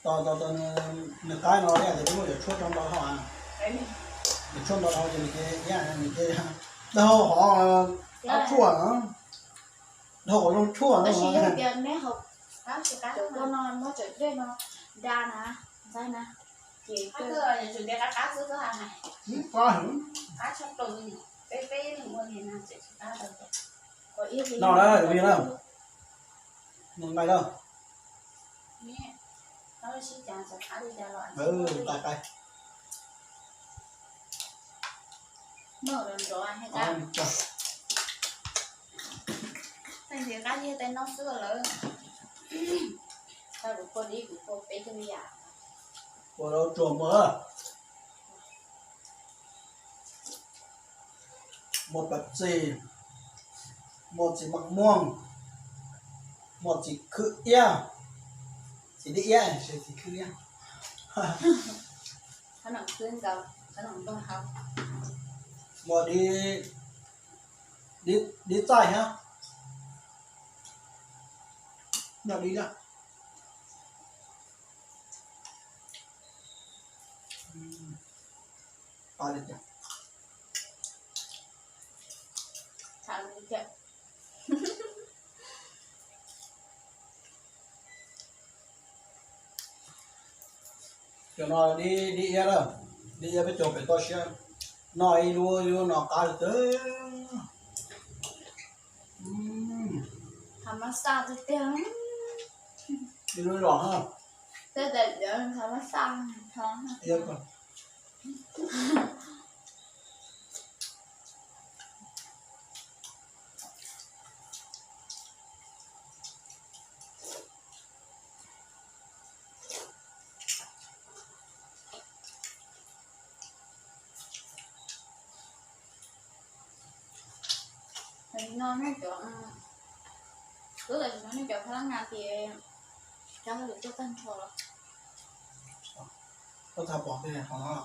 Tos tos tos nws qab no ib yam tias peb muab yuav tshuaj rau ntau dhau, yuav tshuaj ntau dhau ces nws ces ib yam nws ces dhau hov qab tshuaj, dhau qhov zoo tshuaj no. No na, no na, no nqaij na. Qai qai. Ua rau tsuag muaj, muaj pab txi, muaj txiv maj muaj, muaj txiv khwb iab, txiv dib iab, txiv khwb iab, muaj dib, dib txaij thiab, muaj dib thiab. Cov no dib, dib iab lawm, dib iab peb cog pem toj siab, noj ib lub ib lub no qab li twg. Ib lub los ha. Tam sim no nej cov, twb tam sim no nej cov phab lab nas ces cov hauj lwm tuaj tag nrho los? Koj txhaj pom tej qhov no.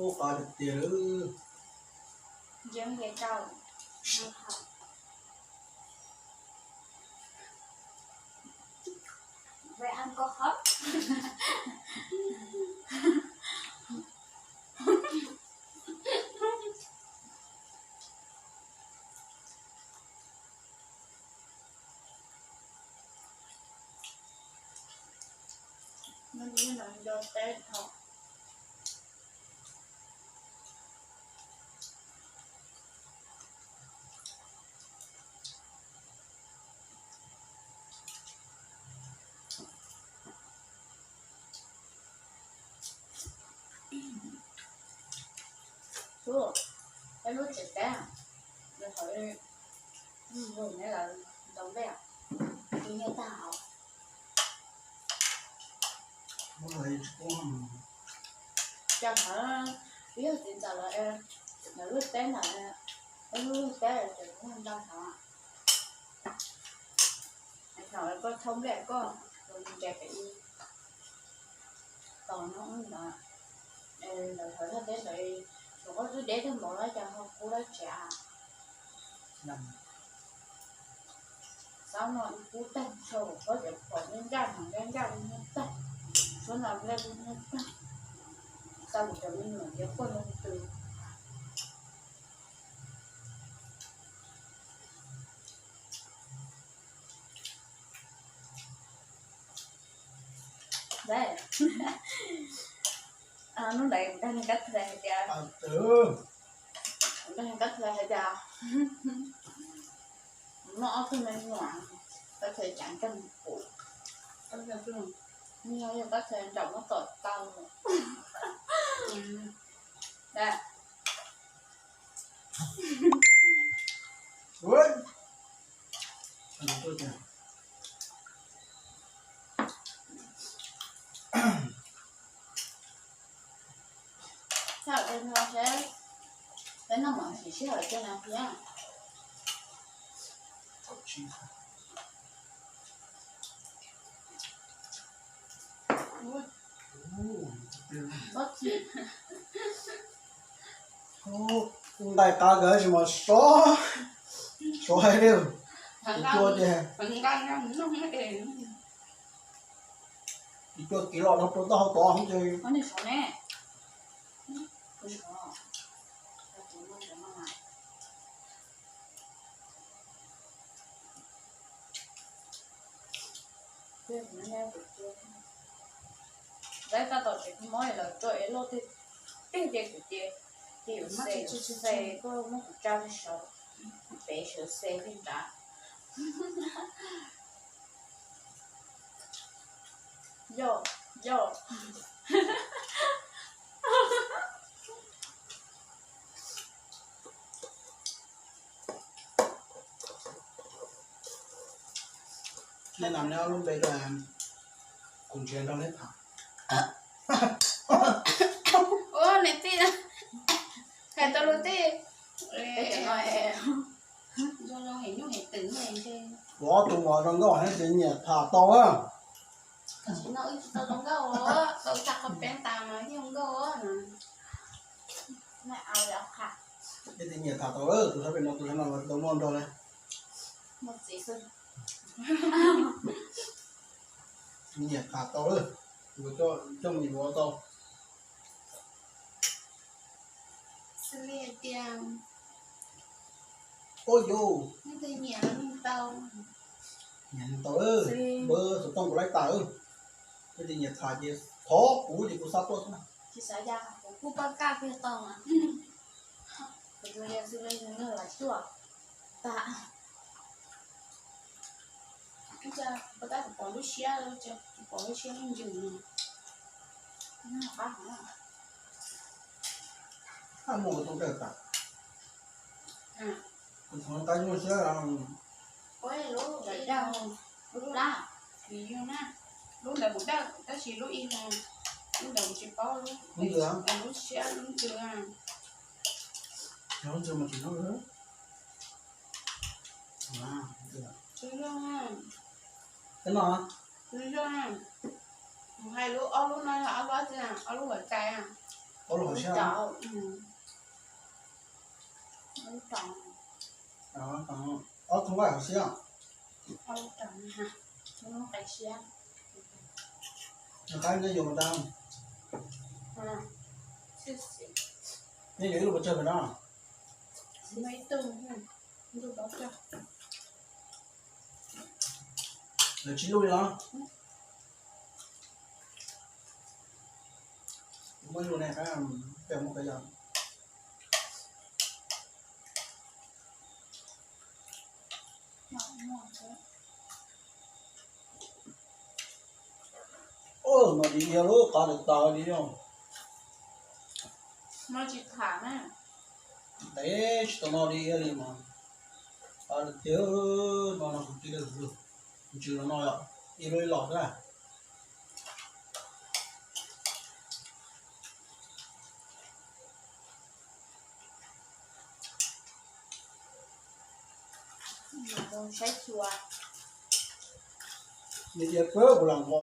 Ub, qab tiag tiag lawm. Ub, peb lub tsev teb, lawv thaum ub neb lawv ntaus nplej, tus nyiaj tag os. Cov ntawd, yog txiv ntxawm lawv, lawv lub teb ntawd, peb lub teb ces kuv ntau ntawd. Thaum koj thauj nplej koj tus nce pem ib tos no ntawd, lawv thawv thaj teb ntawd, thaum koj twb deb tag npaum no cas ho kub dab tsi? Xav no kub tag nrho, koj cov phom nyob ncaj no nyob ncaj, nyob tag, suab no nplej nyob tag, xa kuv cov me nyuam ntxiv quaj leej twg. Hnub ntawd kuv dag neeg Kab Thawj hais tias, kuv dag neeg Kab Thawj hais tias, kuv muaj ob tug me nyuam, Kab Thawj tseem coj mus pub, yog Kab Thawj nram muab tom tau. Thaum tej no seb peb noj mov sim sij hawm tej no thiab. Nqaij qab kawg tab sis mas sov, sov heev li. Tus cua ces tus cua kiv los rau puag toj hauv tod ces Tab tom tsev kua mob lawm rau es loj tiag tiag ces kuv ces ces yuav xes xes koj muab kuv tsa pem saud, pem saud xes pem nrad. Yog, yog. Nej nam nej ob lub npe rau, kuv ntsia nrog nej tham. Ua niam tij, hais tau luag tij. Kuv ob tug mos zoo nkauj nej tsis nyiam tham tau a. Tsis no wb tsis tau zoo nkauj, tau tsa qhov peev tas mas yeej zoo nkauj. Nej tsis nyiam tham tau, tus sab pem no tus sab no los tsis tau muaj nrog li. Muaj txiv xwb. Nyiam tham tau, yuav coj mus yuav tau. Xws li hais tias, ua yus, nej twb nyiam los nyiam tau, nyiam tau, npawb xov tooj kuv laib tas. Nej twb nyiam tham ces thov kuv ces kuv xa tuaj xwb na. Tsis xav ya kuv kuj pab kaj kiag tau. Kuv tus yog xws li yog los cuaj tas. Ua cas pom lub siab, pom lub siab lub ntsws no. Qab hov. Qab muaj kuv tus dawb tas. Kuv tus qab muaj siab. Ua lub ib, lub lab, nws yog na, lub ntawd kuv dawb tab sis lub ib no, lub ntawd kuv tsis paub, lub siab lub ntsws. Lub ntsws mas tsis no. Tsis no. Tsis no. Kuv hais lub ob lub no, ob lub, ob lub hauv cai, ob lub hauv siab. Ob tug nqaij hauv siab. Qab neb yuav mus tau. Neb yuav ib lub pes tsawg pem no? Lawv tsib lub li los? Muaj ib lub ne, peb muaj peb yog. Ub, no li yog lub qab lawv tas li os. Ntev tsis tau noj li li mas. Qab lawv tiag no, no kuv tis ntsws los no yom, ib lub ib los xwb na. Saib xyuas. Nws tias pab kuv lam nqo